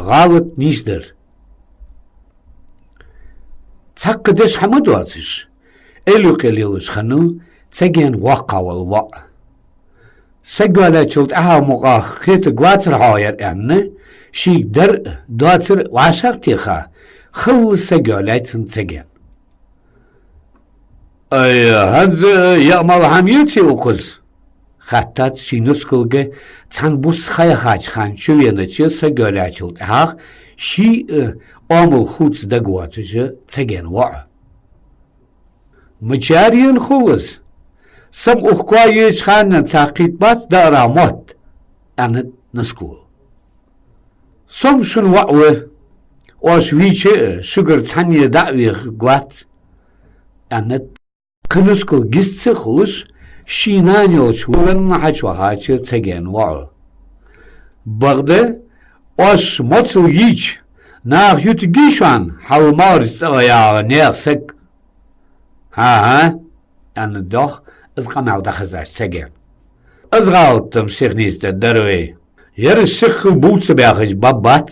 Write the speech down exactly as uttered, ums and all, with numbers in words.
гӀалат нийсдар. Цхьаккха деш хӀама доацаш, Ӏуйре лелаш хиннав Цаген воккхагӀа вола воӀ. Саг йоалаьчул тӀехьагӀа мукъагӀа кхетаргвацар хьогӀ ер аьнна, шийга дар а, доацар а вӀашагӀтеха, хала саг йоалаяьй цун Цаген. «Ай, хӀанз яа-мала хӀама яций укхаза?» — хаьттад ший нускалга цхьан бус ха яхача хана чувенача саг йоалаьчул тӀехьагӀа ший а оамал хувца дагавоацаш Цаген воӀо. «Мичара ена хул из? Са-м укх коа еча хана цхьаккха кхийттабац даарах мотт», — аьннад нускало. «Со-м шун воӀ ва. Оаш вийча а, шугара цхьанне дӀа а вехаргвац», — аьннад кхы нускал гиц ца хулаш, ший нана йолча вуран хьачувахача Цаген воӀо. «Бакъда, оаш моцал йийча, наха ютаргьий шоана хьал-маьрша цӀагӀа ягӀа наьха саг?» «ХӀа-хӀа», — аьннад йоах из къамаьл дӀахезача Цагена. «Из гӀалат-м сиха нийсдергдар вай. Ер сиха бувца баьхача баб бац,